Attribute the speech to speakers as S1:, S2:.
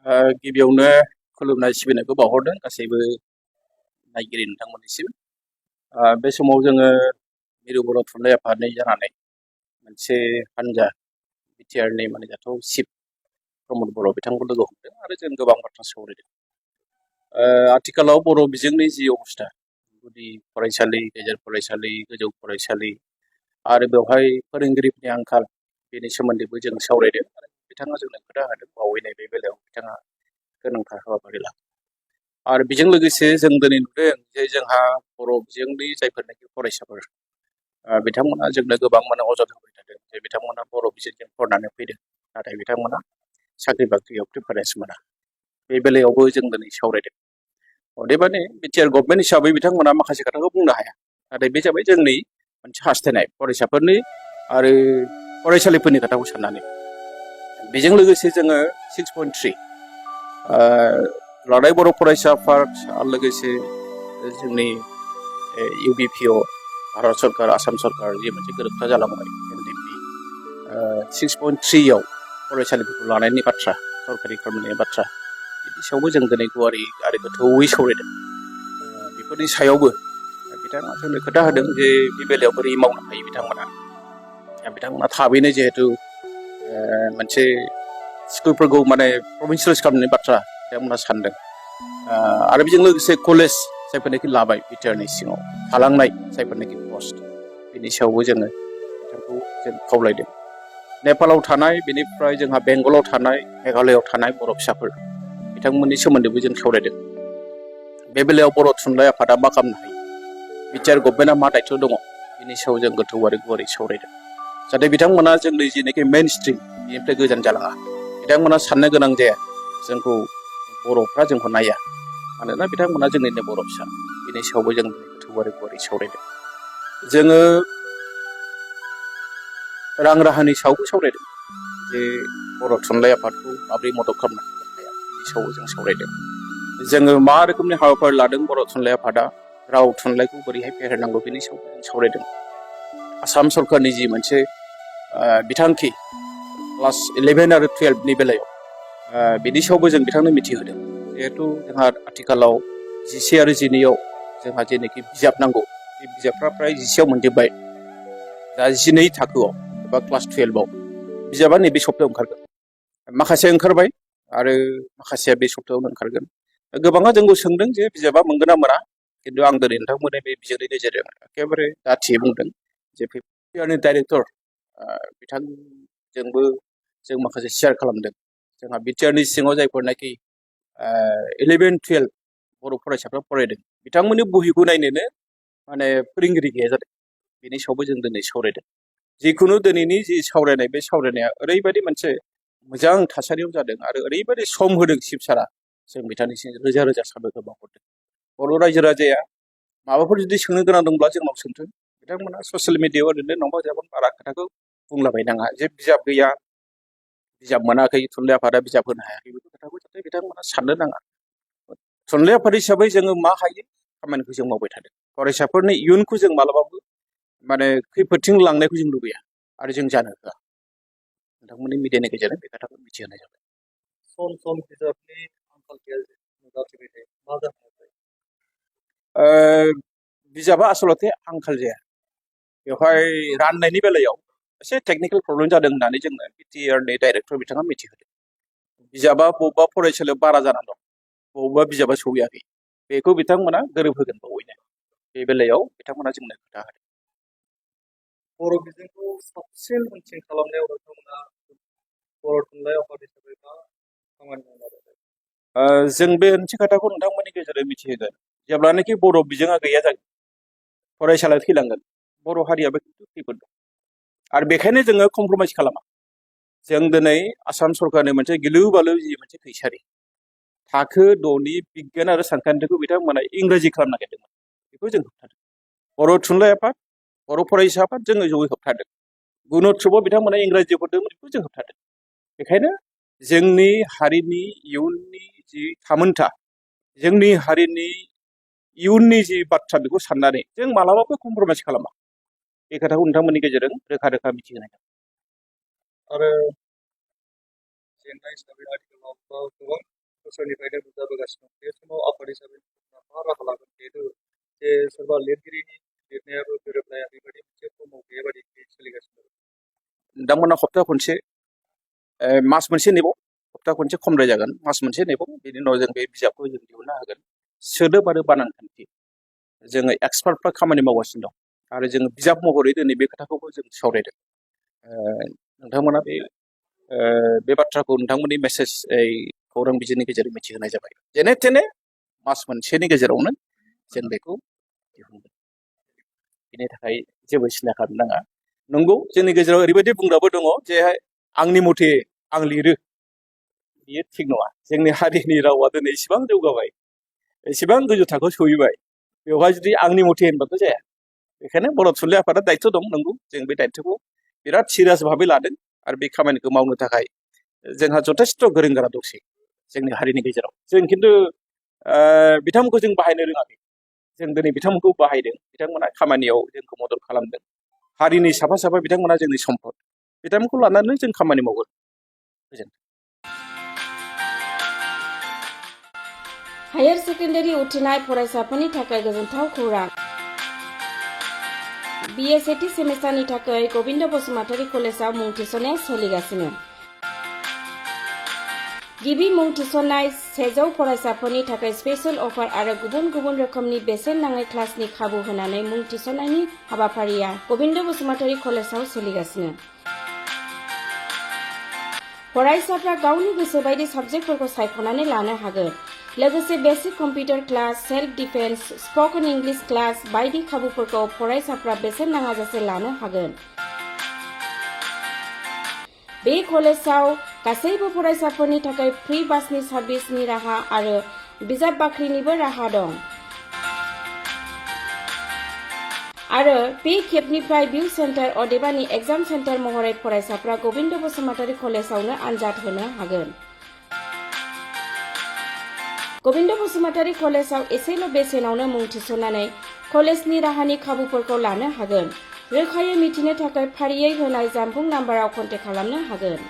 S1: गिबियावनो खुलुमनाय सिबिनायखौ बावहरदों गासैबो नायगिरि नोंथांमोननिसिम। बे समाव जोङो मिरु बर' थुनलाइ आफादनि जानानै मोनसे हानजा बिटिआरनि मानिजाथाव चिफ रमद बर' बिथांखौ लोगो हमदों आरो जों गोबां बाथ्रा सावरायदों। आथिखालाव बर' बिजोंनि जि अबस्था, गुदि फरायसालि, गेजेर फरायसालि, गोजौ फरायसालि आरो बेवहाय फोरोंगिरिफोरनि आंखाल, बेनि सोमोन्दैबो जों सावरायदों आरो बिथाङा जोंनो खोथा होदों बावैनाय बे बेलायाव बिथाङा गोनांथार हाबाफारि लादों। आरो बेजों लोगोसे जों दिनै नुदों जे जोंहा बर' बिजोंनि जायफोरनाखि फरायसाफोर बिथांमोना जोंनो गोबां माने अजद होबाय थादों जे बिथांमोना बर' बिजोंजों फरायनानै फैदों, नाथाय बिथांमोना साख्रि बाख्रियाव प्रिफारेन्स मोना। बे बेलायावबो जों दिनै सावरायदों। अदेबानि बिटिआर गभर्नमेन्ट हिसाबै बिथांमोना माखासे खोथाखौ बुंनो हाया, नाथाय बे जाबाय जोंनि मोनसे हास्थायनाय फरायसाफोरनि आरो फरायसालिफोरनि खोथाखौ साननानै। बेजों लोगोसे जोङो 6.3 रादाब बर' फरायसा आफाद आरो लोगोसे जोंनि इउबिपिअ भारत सरकार, आसाम सरकार जि मोनसे गोरोबथा जालांबाय एनडिपि 6.3 फरायसालिफोरखौ लानायनि बाथ्रा, सरकारि खालामनायनि बाथ्रा, बिनि सायावबो जों दिनै गुवारै आरो गोथौवै सावरायदों। बेफोरनि सायावबो बिथाङा जोंनो खोथा होदों जे बे बेलायाव बोरै मावनो हायो बिथांमोना थाबैनो जिहेतु मोनसे स्कुलफोरखौ माने प्रभिन्सियेलाइज खालामनायनि बाथ्रा बिथांमोना सानदों। आरो बेजों लोगोसे कलेज जायफोरनाखि लाबाय बिटिआरनि सिङाव थालांनाय जायफोरनाखि पस्ट, बेनि सायावबो जोङो बिथांखौ जों खावलायदों। नेपालाव थानाय, बेनिफ्राय जोंहा बेंगलाव थानाय, मेघालयआव थानाय बर' फिसाफोर बिथांमोननि सोमोन्दैबो जों सावरायदों। बे बेलायाव बर' थुनलाइ आफादा मा खालामनो हायो, बिटिआर गभर्नमेन्टआ मा दायित्व दङ, बिनि सायाव जों गोथौ आरो गुवारै सावरायदों। जाहाथे बिथांमोना जोंनि जिनाखि मेइन स्ट्रिम बेनिफ्राय गोजान जालाङा, बिथांमोना साननो गोनां जाया जोंखौ बर'फ्रा जोंखौ नाया, मानोना बिथांमोना जोंनिनो बर' फिसा। बिनि सायावबो जों गोथौ आरो गुवारै सावरायदों। जोङो रां राहानि सायावबो सावरायदों जे बर' थुनलाइ आफादखौ माबोरै मदद खालामनो हाया, बिनि सायावबो जों सावरायदों। जोङो मा रोखोमनि हाबाफारि लादों बर' थुनलाइ आफादा, राव थुनलाइखौ बोरैहाय फेहेरनांगौ बिनि सायावबो जों सावरायदों। आसाम सरकारनि जि मोनसे बिथांखि क्लास 11 आरो 12नि बेलायाव, बिनि सायावबो जों बिथांनो मिथिहोदों। जिहेथु जोंहा आथिखालाव 11 आरो 12 जोंहा जेनोखि बिजाब नांगौ, बे बिजाबफ्रा फ्राय 10 मोनजोब्बाय। दा 12 थाखोआव एबा क्लास 12आव बिजाबा नैबे सप्तायाव ओंखारगोन। माखासे ओंखारबाय आरो माखासेया बे सप्तायावनो ओंखारगोन। गोबाङा जोंखौ सोंदों जे बिजाबा मोनगोन ना मोना, खिन्थु आं दिनै नोंथांमोननि बे बिजोंनि गेजेरजों एखेबारे दाथियै बुंदों जे बिटिआरनि डाइरेक्टर बिथांजोंबो जों माखासे शेयार खालामदों। जोंहा बिटिआरनि सिङाव जायफोरनाखि 11-12 बर' फरायसाफ्रा फरायदों, बिथांमोननि बहिखौ नायनोनो माने फोरोंगिरि गैया जादों। बेनि सायावबो जों दिनै सावरायदों। जिखुनु दिनैनि जि सावरायनाय, बे सावरायनाया ओरैबायदि मोनसे मोजां थासारियाव जादों आरो ओरैबायदि सम होदों चिफ सारा, जों बिथांनिसिम रोजा रोजा साबायखर बावहरदों। बर' रायजो राजाया माबाफोर जुदि सोंनो गोनां दंब्ला जोंनाव सोंथों। बिथांमोना ससियेल मिडियायाव ओरैनो नंबा जाबां बारा खोथाखौ बुंलाबायनाङा जे बिजाब गैया, बिजाब मोनाखै, थुनलाइ आफादा बिजाब होनो हायाखै, बेफोर खोथाखौ जाहाथे बिथांमोना साननो नाङा। थुनलाइ आफाद हिसाबै जोङो मा हायो खामानिखौ जों मावबाय थादों। फरायसाफोरनि इयुनखौ जों मालाबाबो माने खैफोदथिं लांनायखौ जों लुबैया आरो जों जानो होआ। नोंथांमोननि मिडियानि गेजेरजों बे खोथाखौ मिथिहोनाय जाबाय।
S2: सम सम बिजाबनि आंखाल नुजाथिबाय थायो, मा जाहोन?
S1: बिजाबा आसलथे आंखाल जाया, बेवहाय राननायनि बेलायाव एसे टेकनिकेल प्रब्लेम जादों होननानै जोंनो बिटिआरनि डाइरेक्टर बिथाङा मिथिहोदों। बिजाबा बबेबा फरायसालियाव बारा जानानै दं, बबेबा बिजाबा सहैयाखै, बेखौ बिथांमोना गोरोबहोगोन बावैनो। बे बेलायाव बिथांमोना जोंनो खोथा होदों।
S2: बर' बिजोंखौ साबसिन मोनसे खालामनायाव नोंथांमोना बर' थुनलाइ आफाद हिसाबै मा खामानि मावनो?
S1: जों बे मोनसे खोथाखौ नोंथांमोननि गेजेराव मिथिहोगोन, जेब्लानाखि बर' बिजोङा गैया जागोन, फरायसालिया थैलांगोन, बर' हारियाबो खिन्थु खैफोद दं। आरो बेखायनो जोङो कमप्रमाइज खालामा। जों दिनै आसाम सरकारनि मोनसे गिलु बालु जि मोनसे फैसारि थाखो 6नि बिगियान आरो सानखान्थिखौ बिथांमोना इंराजि खालामनो नागिरदोंमोन, बेखौ जों होबथादों। बर' थुनलाइ आफाद, बर' फरायसा आफाद जोङो जयै होबथादों। गुणउत्सबआव बिथांमोना इंराजि हरदोंमोन, बेखौ जों होबथादों। बेखायनो जोंनि हारिनि इयुननि जि थामोनथा, जोंनि हारिनि इयुननि जि बाथ्रा, बेखौ साननानै जों मालाबाबो कमप्रमाइज खालामा। बे खोथाखौ नोंथांमोननि गेजेरजों रोखा रोखा मिथिहोनाय।
S2: आरो जेंना हिसाबै आथिखालाव गोबां बोसोरनिफ्रायनो नुजाबोगासिनो दं। बे समाव आफाद हिसाबै मा राहा लागोन जिहेतु जे सोरबा लिरगिरिनि लिरनायाबो गोरोबलाया बेबायदि मोनसे समाव बेबायदि सोलिगासिनो दं।
S1: नोंथांमोना हप्ता खनसे मास मोनसे नेबाव हप्ता खनसे खमद्राय जागोन मास मोनसे नेबाव बिनि उनाव जों बे बिजाबखौ जों दिहुननो हागोन। सोदोब आरो बानान खान्थि जोङो एक्सपार्टफ्रा खामानि मावगासिनो दं आरो जोङो बिजाब महरै दिनै बे खोथाखौबो जों सावरायदों। नोंथांमोना बे बाथ्राखौ नोंथांमोननि मेसेज खौरां बिजोंनि गेजेरजों मिथिहोनाय जाबाय। जेने थेने मास मोनसेनि गेजेरावनो जों बेखौ दिहुनगोन। बिनि थाखाय जेबो सिन्था खालामनो नाङा। नंगौ जोंनि गेजेराव ओरैबायदि बुंग्राबो दङ जे आंनि मथे आं लिरो बियो थिग नङा। जोंनि हारिनि रावा दिनै एसेबां जौगाबाय एसेबां गोजौ थाखोआव सहैबाय बेवहाय जुदि आंनि मथे होनबाथ' जाया। बेखायनो बर' थुनलाइ आफादा दायथ' दं। नंगौ जों बे दायथ'खौ बिराद सिरियास भाबै लादों आरो बे खामानिखौ मावनो थाखाय जोंहा जथेस्थ' गोरों गोरा दंसै जोंनि हारिनि गेजेराव। जों खिन्थु बिथांमोनखौ जों बाहायनो रोङाखै। जों दिनै बिथांमोनखौ बाहायदों। बिथांमोना खामानियाव जोंखौ मदद खालामदों। हारिनि साफा साफा बिथांमोना जोंनि सम्पद। बिथांमोनखौ लानानै जों खामानि मावगोन। गोजोन्थों।
S3: हायार सेकेन्डारि उथ्रिनाय फरायसाफोरनि थाखाय गोजोनथाव खौरां। BA सेथि सेमिस्टारनि थाखाय गबिन्द बसुमतारी कलेजाव मुं थिसननाया सोलिगासिनो। गिबि मुं थिसननाय 100 फरायसाफोरनि थाखाय स्पेशल अफार आरो गुबुन गुबुन रोखोमनि बेसेन नाङै क्लासनि खाबु होनानै मुं थिसननायनि हाबाफारिया गबिन्द बसुमतारी कलेजाव सोलिगासिनो। फरायसाफ्रा गावनि गोसो बायदि साबजेक्टफोरखौ सायख'नानै लानो हागोन। लोगोसे basic computer class, self defence, spoken English class बायदि खाबुफोरखौ फरायसाफ्रा बेसेन नाङाजासे लानो हागोन। बे कलेजाव गासैबो फरायसाफोरनि थाखाय फ्रि बासनि सार्भिसनि राहा आरो बिजाब बाख्रिनिबो राहा दं। आरो बे खेबनिफ्राय भिउ सेन्टार अदेबानि एग्जाम सेन्टार महरै फरायसाफ्रा गबिन्द बसुमतारी कलेजावनो आनजाद होनो हागोन। गबिन्द बसुमतारी कलेजाव एसेल' बेसेनावनो मुं थिसननानै कलेजनि राहानि खाबुफोरखौ लानो हागोन। रोखायै मिथिनो थाखाय फारियै होनाय जानबुं नाम्बाराव कन्टेक्ट खालामनो हागोन।